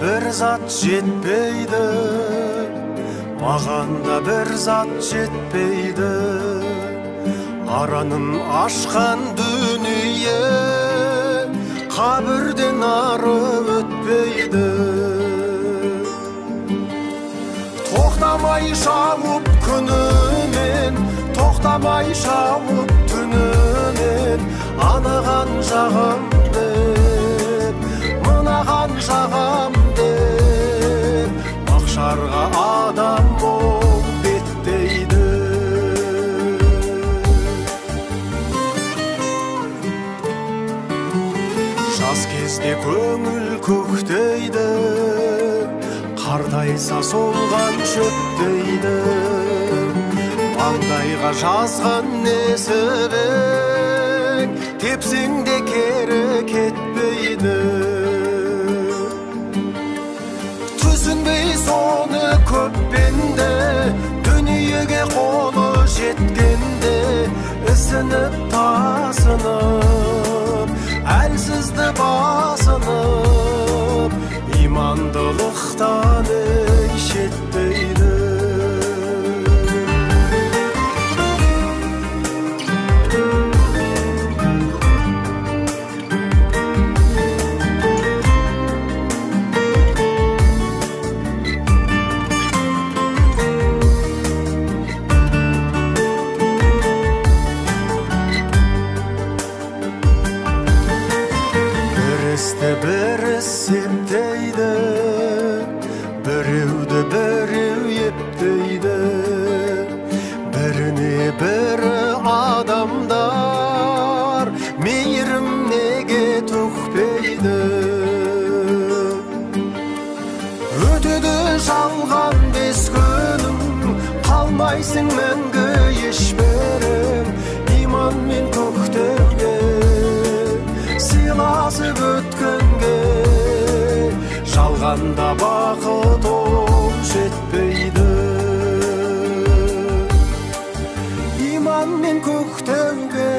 бір зат жетпейді, маған да бір зат жетпейді. Аранын ашқан дүние қабірден ары өтпейді. Тоқтамай шауып күнімен, тоқтамай шауып түнімен, анаған жағам деп, мынаған жағам деп, мақшарға адам бол беттейді. Жас кезде көңіл көктейді, қартайса солған шөптейді. Маңдайға жазған несібең, тепсең де кері кетпейді. Түсінбей соны көп пенде, дүниеге қолы жеткенде, ісініп тасынып, әлсізді басынып, имандылықтан ей шеттейді. Бірі септейді, біреуді біреу ептейді, біріне бірі адамдар мейірім неге төкпейді. Өтеді жалған бес күнің, қалмайсың мәңгі ешбірің, иманмен көктеуге сыйласып өткенге, жалғанда бақыт ол жетпейді. Иманмен көктеуге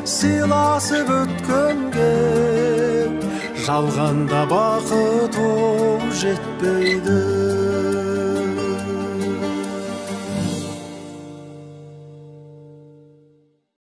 сыйласып өткенге, жалғанда бақыт ол жетпейді.